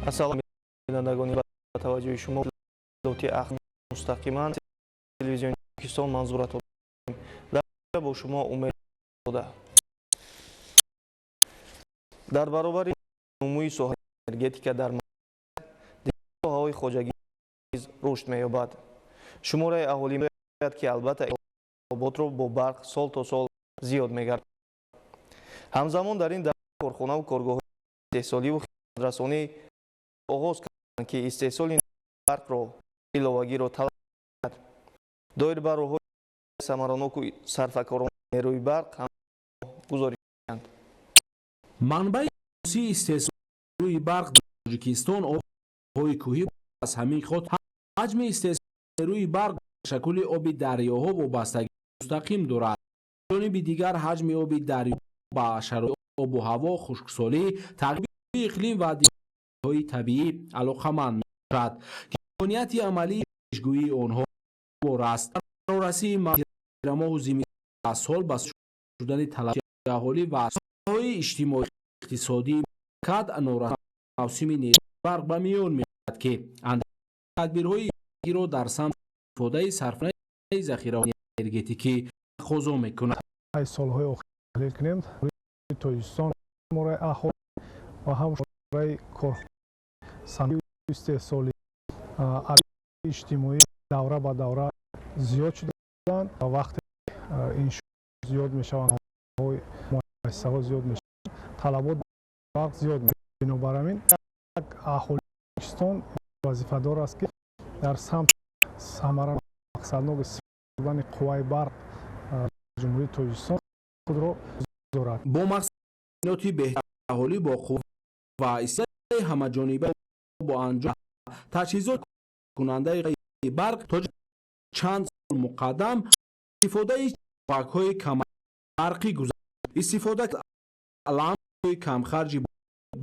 Ассалом, бинандагони, ба таваҷҷӯҳи шумо иттилооти ахбор мустақиман телевизиони Тоҷикистон манзуратон бо шумо Умедода. Дар баробари нумӯи соҳаи энергетика дар соҳаҳои хоҷагӣ низ рушд меёбад. Шумораи аҳолӣ меояд, ки албатта талаботро бо барқ сол то сол зиёд мегардад. Ҳамзамон дар ин корхонаву коргоҳҳои истеҳсоливу хизматрасонӣ оғоз карданд, ки истеҳсоли барқро иловагиро талаб мекунад. Доир ба роҳҳои самараноку сарфакоронаи нерӯи барқ ҳам гузориш медиҳанд. Манбаи асосии истеҳсоли нерӯи барқ дар Тоҷикистон обҳои кӯҳӣ. Аз ҳамин хотир ҳаҷми истеҳсоли нерӯи барқ ба ташаккули оби дарёҳо вобастагии мустақим дорад. Ҷониби дигар, ҳаҷми оби дарё ба шароити обу ҳаво, хушксолӣ, тағйири иқлим ва дигарҳои табиӣ алоқаманд мебошад, ки имконияти амалии пешгӯии онҳо душвор аст. Фарорасии тирамоҳу зимистон аз сол ба шудани талаботи аҳолӣ ва соҳаҳои иҷтимоӣ иқтисодии мамлакат, норасоии мавсими нерӯи барқ ба миён меояд, ки тадбирҳои ро дар самти истифодаи сарфаи захираҳои энергетикӣ тақозо мекунад. Солҳои охир таҳлил кунем, Тоҷикистон шумораи аҳолӣ ва ҳам шумораи корхонаи истеҳсолӣ, иҷтимоӣ давра ба давра зиёд шуданд. Вақте иншоот зиёд мешаванд, муассисаҳо зиёд мешаванд, талабот барқ зиёд. Бинобар ҳамин аҳолии Тоҷикистон вазифадор аст, ки дар самти самара мақсаднок истифода қувваи барқ Ҷумҳурии Тоҷикистон худро дорад. Бо мақсади беҳтари аҳолӣ бо қувва ва истифодаи ҳамаҷониба бо анҷом таҷҳизот кунандаи барқ то чанд сол муқаддам истифодаи чароғакҳои камбарқӣ гузашт. Истифода лампаҳои камхарҷи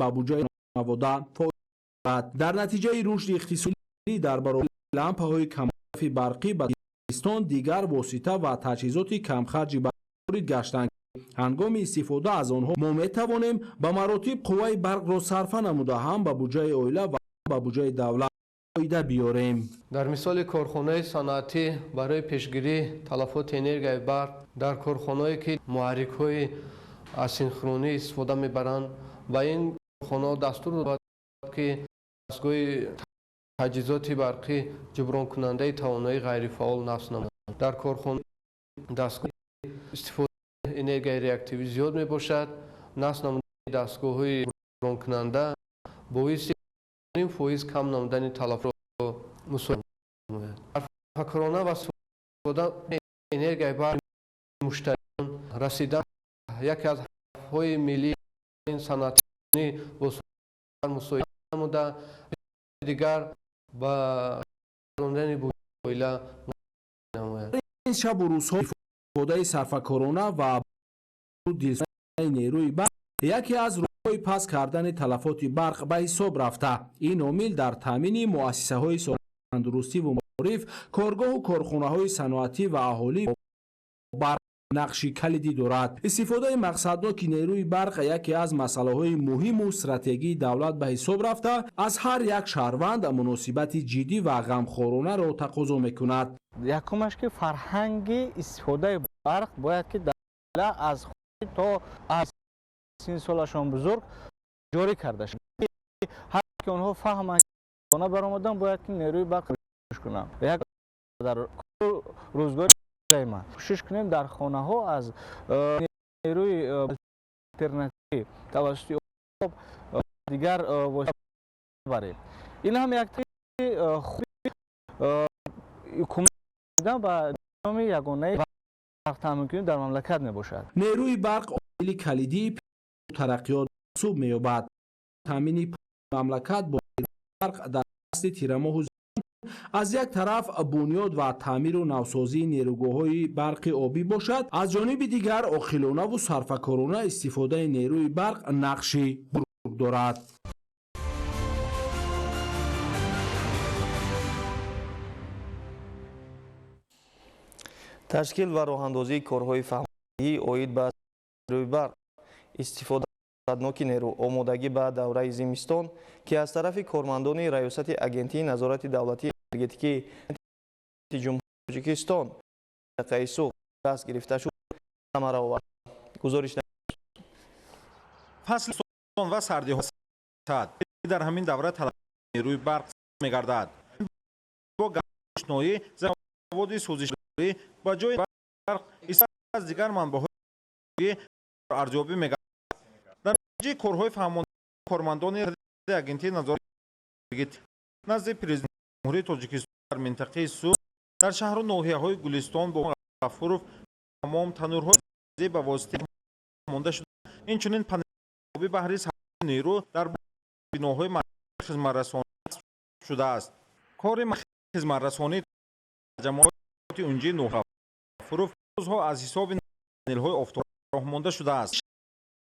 ба буҷаи хонавода фоида дорад. Дар натиҷаи рушди иқтисодӣ дар баробари лампаҳои каммасрофи барқӣ ба Тоҷикистон дигар восита ва таҷҳизоти камхарҷи барқӣ ворид гаштанд, ки ҳангоми истифода аз онҳо мо метавонем ба маротиб қувваи барқро сарфа намуда, ҳам ба буҷаи оила ва ҳам ба буҷаи давлат фоида биёрем. Дар мисоли корхонаи саноатӣ барои пешгирии талафоти энергияи барқ дар корхонаое, ки муҳаррикҳои асинхронӣ истифода мебаранд, ба ин корхонаҳо дастур дод, ки дастгоҳи таҷҳизоти барқӣ ҷубронкунандаи тавоноии ғайрифаъол насб намоянд. Дар корхона дастгоҳи истифодаи энергияи реактивӣ зиёд мебошад. Насб намудани дастгоҳҳои ҷубронкунанда боиси 0,5% кам намудани талафотро мусоид менамояд. Сарфакорона ва истифода энергияи барқ муштариён расидан яке аз ҳадафҳои миллии саноатӣ бо мусоид намуда, дигар ба рондани оила намояд. Ин шабу рӯзҳо истифодаи сарфакорона ва дилсӯзонаи нерӯи барқ яке аз роҳҳои паст кардани талафоти барқ ба ҳисоб рафта, ин омил дар таъмини муассисаҳои тандурустиву маориф, коргоҳу корхонаҳои саноатӣ ва аҳолӣ барқ нақши калидӣ дорад. Истифодаи мақсадноки нерӯи барқ яке аз масъалаҳои муҳиму стратегии давлат ба ҳисоб рафта, аз ҳар як шаҳрванд муносибати ҷиддӣ ва ғамхоронаро тақозо мекунад. Якумаш, ки фарҳанги истифодаи барқ бояд ки аз то аз синни солашон бузург ҷорӣ карда шавад. Ҳар ки онҳо фаҳманд, хона баромадан бояд ки нерӯи барқ кунанд. Як дар рӯзгори ман кӯшиш кунем дар хонаҳо аз нерӯи алтернативӣ тавассути об, дигар восита барем. Ин ҳам як хуби кӯмак ба низоми ягонаи барқ таъмин дар мамлакат мебошад. Нерӯи барқ омили калидии тараққиёт маҳсуб меёбад. Таъмини мамлакат бо барқ дар фасли тирамоҳу аз як тараф бунёд ва таъмиру навсозии нерӯгоҳҳои барқи обӣ бошад, аз ҷониби дигар оқилонаву сарфакорона истифодаи нерӯи барқ нақши бузург дорад. Ташкил ва роҳандозии корҳои фаҳмӣ оид ба нерӯи барқ истифода Мақсадноки нерӯ, омодагӣ ба давраи зимистон, ки аз тарафи кормандони Раёсати Агентии назорати давлатии энергетикии Ҷумҳурии Тоҷикистон минтақаи Суғд даст гирифта шуд, самара овард. Гузориш. Фасли ва сардиҳо дар ҳамин давра талаби нерӯи барқ мегардад. Бо рӯшноӣ, заводи сӯзишворӣ ба ҷои барқ аз дигар манбаъҳои арзёбӣ мегардад. Дар натиҷаи корҳои фаҳмонда кормандони Агентии назорати назди Президенти Ҷумҳурии Тоҷикистон дар минтақаи Суғд, дар шаҳру ноҳияҳои Гулистон, Ғафуров, Ҳамом танӯрҳои ба воситаи монда шуда, инчунин панелҳои баҳри нерӯ дар биноҳои хизматрасонӣ шудааст. Кори хизматрасонии ҷамоати Унҷи Ғафуров рӯзҳо аз ҳисоби панелҳои офтобӣ роҳ монда шудааст.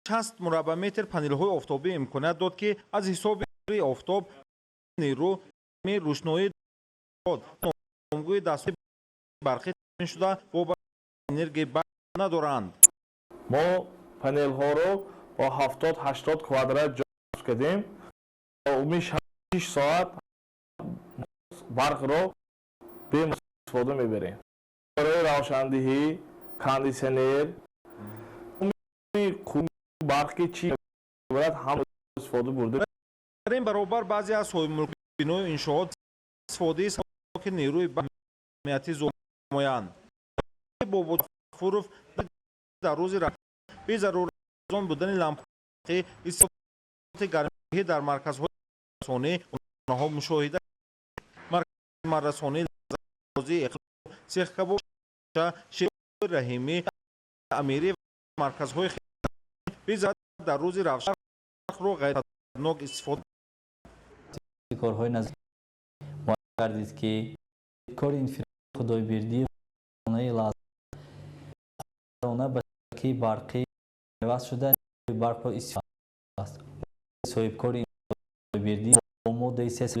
60 мураббаъметр панелҳои офтобӣ имконият дод, ки аз ҳисоби офтоб нерӯ рӯшноӣ номгӯи дастгоҳи барқӣ шуда, вобаста энергияи барқ надоранд. Мо панелҳоро бо 70-80 квадрат ҷо кардем. Умумӣ 6 соат барқро беистифода мебарем. Барои равшандиҳӣ, кондитсионер, барқи чӣ мебарад, ҳам истифода бурда. Дар ин баробар баъзе аз соҳибмулки биною иншоот истифодаи ки нерӯи аҳамияти зоянд. Бобофуров дар рӯзи безарурон будани лампаи истифодаи гармидиҳӣ дар марказҳои расонии хонаҳо мушоҳида. Маркази иқлим, Сехкабоб, Шери Раҳимӣ, Амирӣ, марказҳои безарурат дар рӯзи равшанро ғайрнок истифода. Корҳои назар гардид, ки кори Худойбердиев хонаи лаҳзона ба шабакаи барқӣ пайваст шуда, барқро истифода аст. Соҳибкори Худойбердиев бо моддаи 3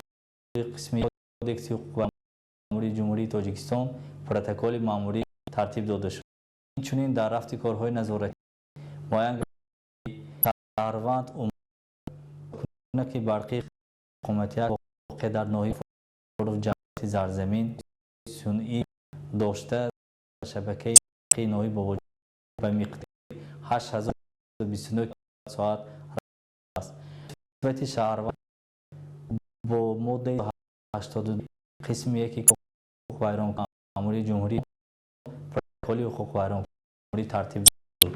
қисми Кодекси ҳуқуқвайронкунии Ҷумҳурии Тоҷикистон протоколи маъмурӣ тартиб дода шуд. Инчунин дар рафти корҳои назоратӣ муайян шаҳрванд ки барқии ҳукуматия воқеъ дар ноҳияи ҷамъияти Зарзамин сунъӣ дошта, шабакаи барқии ноҳияи Бобоҷон ба миқдори 8029 соат аст. Нисбати шаҳрванд бо моддаи 82 қисми 1 ҳуқуқвайронкунии Ҷумҳурӣ протоколи ҳуқуқвайронкунӣ тартиб дод.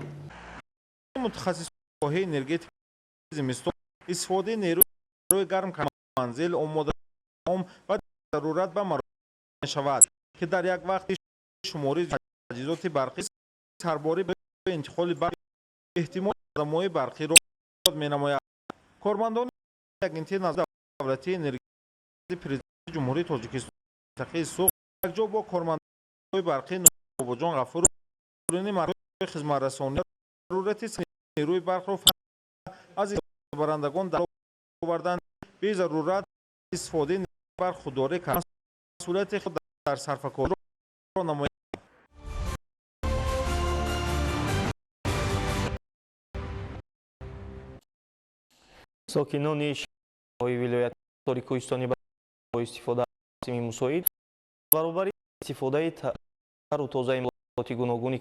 Мутахассисони соҳаи энергетика зимистон истифодаи нерӯи барои гарм кардани манзил, омода таом ва зарурат ба маротиб мешавад, ки дар як вақти шумори таҷҳизоти барқӣ сарборӣ интиқоли барқ эҳтимоли садамаҳои барқиро менамояд. Кормандони Агентии давлатии энергетикаи Президенти Ҷумҳурии Тоҷикистон минтақаи Суғд якҷо бо кормандони барқии Бобоҷон Ғафуров марказҳои хизматрасонӣ зарурати нерӯи барқро аз истифодабарандагон дар овардан, безарурат истифодаи барқ худдорӣ кард, масъулияти худ дар сарфакориро намоянд. Сокинони шаҳрҳои вилояти Тори Кӯҳистони бо истифода аз мавсими мусоид баробари истифодаи тару тозаи маҳсулоти гуногуни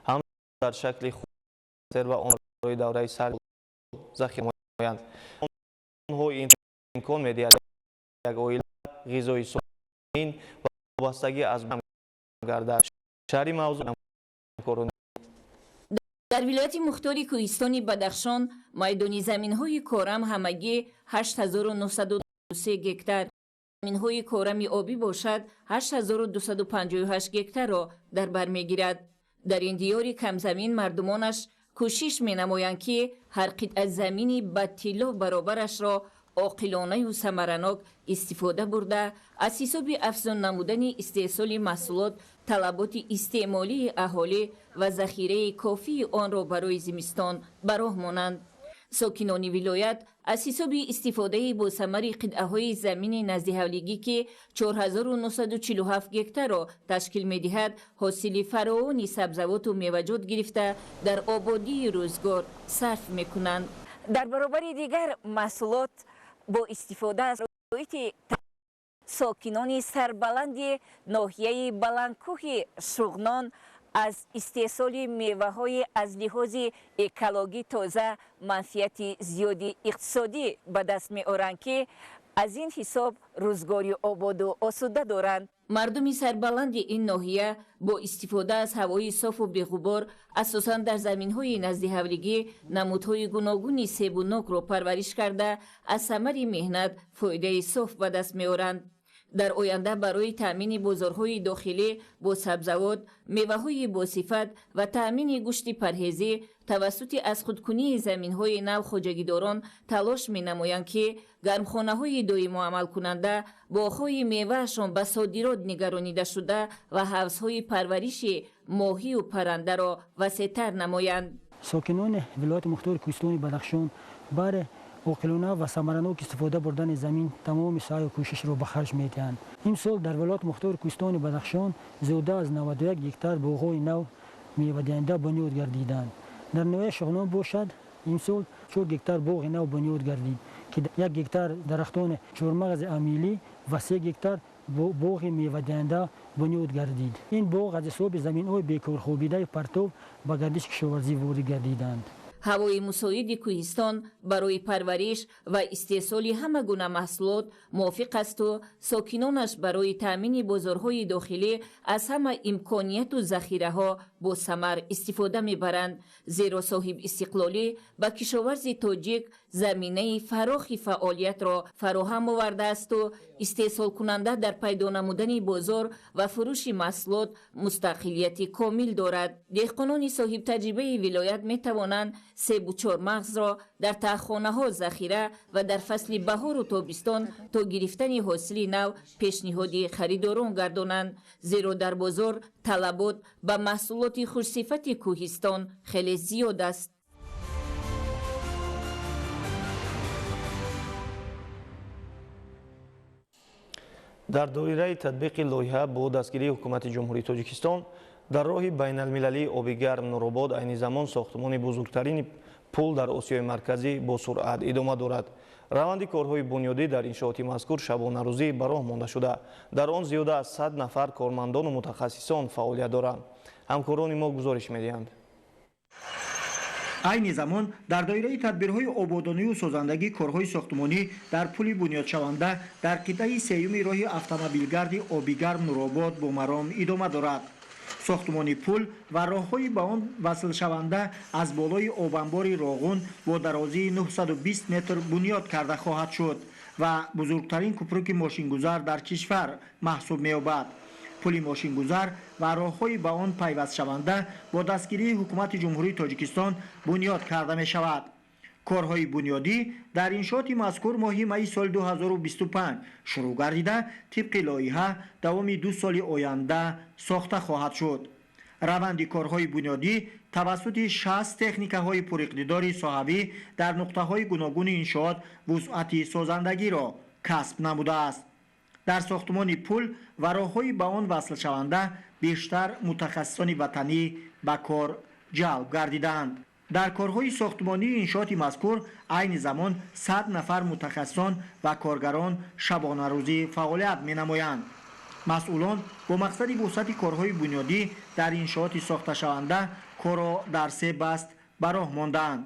ҳам дар шакли ва он барои давраи сард захира намоянд. Онҳо имкон медиҳад, як оила ғизои солим ва вобастагӣ аз гардад. Шарҳи мавзӯъ. Дар вилояти мухтори Кӯҳистони Бадахшон майдони заминҳои корам ҳамагӣ 8903 гектар, заминҳои корами обӣ бошад 8258 гектарро дар бар мегирад. Дар ин диёри камзамин мардумонаш кӯшиш менамоянд, ки ҳар қитъа замини ба тилло баробарашро оқилонаю самаранок истифода бурда, аз ҳисоби афзун намудани истеҳсоли маҳсулот талаботи истеъмолии аҳолӣ ва захираи кофии онро барои зимистон ба роҳ монанд. Сокинони вилоят аз ҳисоби истифодаи босамари қитъаҳои замини наздиҳавлигӣ, ки 4947 гектарро ташкил медиҳад, ҳосили фаровони сабзавоту меваҷот гирифта дар ободии рӯзгор сарф мекунанд. Дар баробари дигар маҳсулот бо истифода аз шароити сокинони сарбаланди ноҳияи Баландкӯҳи Шуғнон аз истеҳсоли меваҳои аз лиҳози экологӣ тоза манфиати зиёди иқтисодӣ ба даст меоранд, ки аз ин ҳисоб рӯзгори ободу осуда доранд. Мардуми сарбаланди ин ноҳия бо истифода аз ҳавои софу беғубор, асосан дар заминҳои наздиҳавлигӣ, намудҳои гуногуни себу нокро парвариш карда, аз самари меҳнат фоидаи соф ба даст меоранд. Дар оянда барои таъмини бозорҳои дохилӣ бо сабзавот, меваҳои босифат ва таъмини гӯшти парҳезӣ тавассути аз худкунии заминҳои нав хоҷагидорон талош менамоянд, ки гармхонаҳои доимоамалкунанда, боғҳои меваашон ба содирот нигаронида шуда ва ҳавзҳои парвариши моҳию паррандаро васеътар намоянд. Сокинони вилояти мухтори Кӯҳистони Бадахшон баре оқилона ва самаранок истифода бурдани замин тамоми саъю кӯшишро ба харҷ медиҳанд. Имсол дар вилояти мухтори Кӯҳистони Бадахшон зиёда аз 91 гектар боғҳои нав мевадиҳанда бунёд гардиданд. Дар ноҳияи Шуғнон бошад, имсол 4 гектар боғи нав бунёд гардид, ки 1 гектар дарахтони чормағзи амилӣ ва 3 гектар боғи мевадиҳанда бунёд гардид. Ин боғ аз ҳисоби заминҳои бекорхобидаи партов ба гардиши кишоварзӣ ворид гардиданд. Ҳавои мусоиди кӯҳистон барои парвариш ва истеҳсоли ҳама гуна маҳсулот мувофиқ асту сокинонаш барои таъмини бозорҳои дохилӣ аз ҳама имконияту захираҳо бо самар истифода мебаранд, зеро соҳибистиқлолӣ ба кишоварзи тоҷик заминаи фарохи фаъолиятро фароҳам овардаасту истеҳсолкунанда дар пайдо намудани бозор ва фурӯши маҳсулот мустақилияти комил дорад. Деҳқонони соҳибтаҷрибаи вилоят метавонанд себу чормағзро дар таҳхонаҳо захира ва дар фасли баҳору тобистон то гирифтани ҳосили нав пешниҳоди харидорон гардонанд, зеро дар бозор талабот ба маҳсулоти хушсифати кӯҳистон хеле зиёд аст. Дар доираи татбиқи лоиҳа бо дастгирии ҳукумати Ҷумҳурии Тоҷикистон дар роҳи байналмилалии оби гарм Нуробод айни замон сохтмони бузургтарини пул дар Осиёи Марказӣ бо суръат идома дорад. Раванди корҳои бунёдӣ дар иншооти мазкур шабонарӯзӣ ба роҳ монда шуда. Дар он зиёда аз 100 нафар кормандону мутахассисон фаъолият доранд. Ҳамкорони мо гузориш медиҳанд. Айни замон дар доираи тадбирҳои ободонию созандагӣ корҳои сохтмонӣ дар пули бунёдшаванда дар қитъаи сеюми роҳи автомобилгарди Обигарм Нуробод бо маром идома дорад. Сохтмони пул ва роҳҳои ба он васлшаванда аз болои обанбори Роғун бо дарозии 920 метр бунёд карда хоҳад шуд ва бузургтарин купруки мошингузар дар кишвар маҳсуб меёбад. Пули мошингузар ва роҳҳои ба он пайвастшаванда бо дастгирии ҳукумати Ҷумҳурии Тоҷикистон бунёд карда мешавад. Корҳои бунёдӣ дар иншооти мазкур моҳи майи соли 2025 шурӯъ гардида, тибқи лоиҳа давоми 2 соли оянда сохта хоҳад шуд. Раванди корҳои бунёдӣ тавассути 60 техникаҳои пуриқтидори соҳавӣ дар нуқтаҳои гуногуни иншоот вусъати созандагиро касб намудааст. Дар сохтмони пул ва роҳҳои ба он васлшаванда бештар мутахассисони ватанӣ ба кор ҷалб гардидаанд. Дар корҳои сохтмонии иншооти мазкур айни замон 100 нафар мутахассисон ва коргарон шабонарӯзӣ фаъолият менамоянд. Масъулон бо мақсади вусъати корҳои бунёдӣ дар иншооти сохташаванда корро дар 3 баст ба роҳ мондаанд.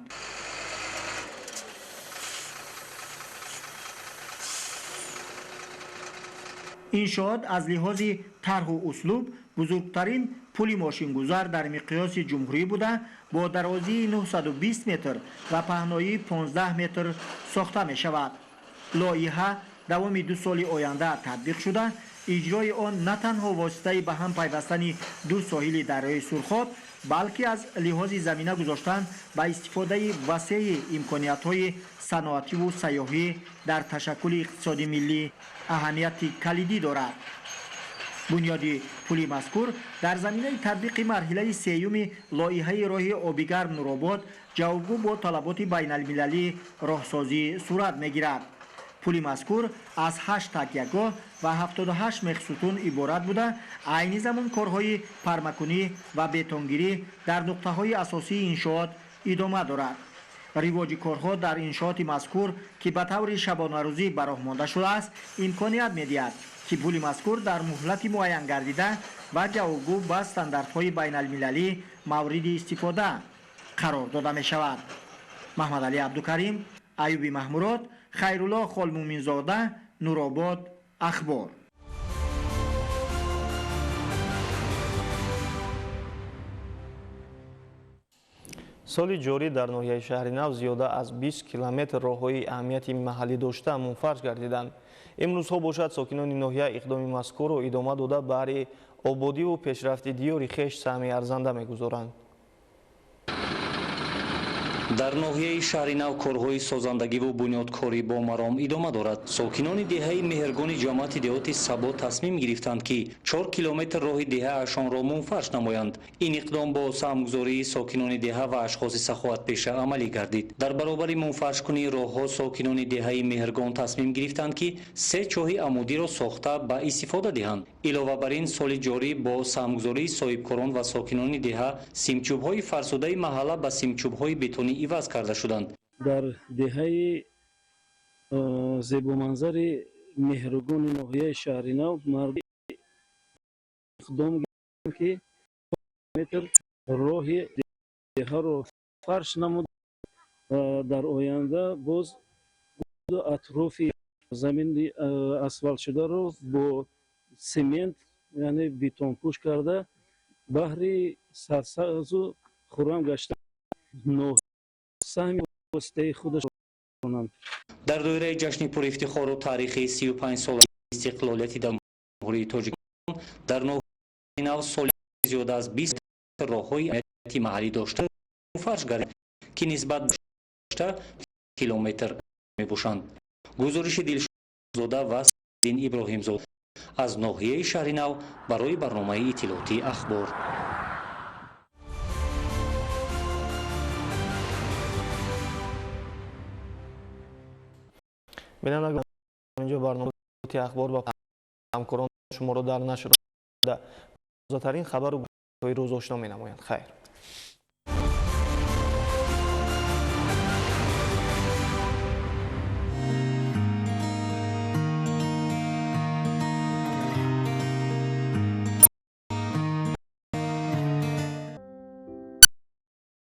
Иншоот аз лиҳози тарҳу услуб бузургтарин пули мошингузар дар миқёси ҷумҳурӣ буда, бо дарозии 920 метр ва паҳноии 15 метр сохта мешавад. Лоиҳа давоми 2 соли оянда татбиқ шуда, иҷрои он на танҳо воситаи ба ҳам пайвастани 2 соҳили дарёи Сурхоб, балки аз лиҳози замина гузоштан ба истифодаи васеи имкониятҳои саноативу сайёҳӣ дар ташаккули иқтисоди миллӣ аҳамияти калидӣ дорад. Бунёди пули мазкур дар заминаи татбиқи марҳилаи сеюми лоиҳаи роҳи Обигарм Нуробод Ҷавобгӯ бо талаботи байналмилалӣ роҳсозӣ сурат мегирад. Пули мазкур аз 8 такягоҳ ва 78 мехсутун иборат буда, айни замон корҳои пармакунӣ ва бетонгирӣ дар нуқтаҳои асосии иншоот идома дорад. Ривоҷи корҳо дар иншооти мазкур, ки ба таври шабонарӯзӣ ба роҳ монда шудааст, имконият медиҳад, ки пули мазкур дар муҳлати муайян гардида ва ҷавобгӯ ба стандартҳои байналмилалӣ мавриди истифода қарор дода мешавад. Маҳмадалӣ Абдукарим, Аюби Маҳмурод, Хайрулло Холмуминзода, Нуробод, Ахбор. Соли ҷорӣ дар ноҳияи Шаҳри Нав зиёда аз 20 километр роҳҳои аҳамияти маҳаллӣ дошта мунфарш гардиданд. Имрӯзҳо бошад, сокинони ноҳия иқдоми мазкурро идома дода, баҳри ободиву пешрафти диёри хеш саҳми арзанда мегузоранд. Дар ноҳияи Шаҳри Нав корҳои созандагиву бунёдкорӣ бо маром идома дорад. Сокинони деҳаи Меҳргони ҷамоати деҳоти Сабо тасмим гирифтанд, ки 4 километр роҳи деҳаашонро мунфарш намоянд. Ин иқдом бо саҳмгузории сокинони деҳа ва ашхоси саховатпеша амалӣ гардид. Дар баробари мунфаршкунии роҳҳо сокинони деҳаи Меҳргон тасмим гирифтанд, ки 3 чоҳи амудиро сохта ба истифода диҳанд. Илова бар ин, соли ҷорӣ бо саҳмгузории соҳибкорон ва сокинони деҳа симчӯбҳои фарсудаи маҳалла ба симчӯбҳои бетонӣ иваз карда шуданд. Дар деҳаи зебоманзари Меҳргони ноҳияи Шаҳри Нав мардум иқдом гирифтанд, ки метр роҳи деҳаро фарш намуд. Дар оянда боз атрофи замини асфалтшударо бо семент, яъне бетонпӯш карда, баҳри сарсабзу хуррам гаштан саҳми воситаи худашонанд. Дар доираи ҷашни пурифтихору таърихии 35 солаи истиқлолияти Ҷумҳурии Тоҷикистон дар ноҳияи Нав соли зиёда аз 20 роҳҳои аҳамияти маҳаллӣ дошта мунфарш гардид, ки нисбат ба километр мебошанд. Гузориши Дилшодзода ва Дин Иброҳимзода аз ноҳияи Шаҳри Нав барои барномаи иттилоотии Ахбор. Бинандагон, инҷо барномаи Ахбор ва ҳамкорон шуморо дар нашр тозатарин хабару рӯз ошно менамоянд. Хайр.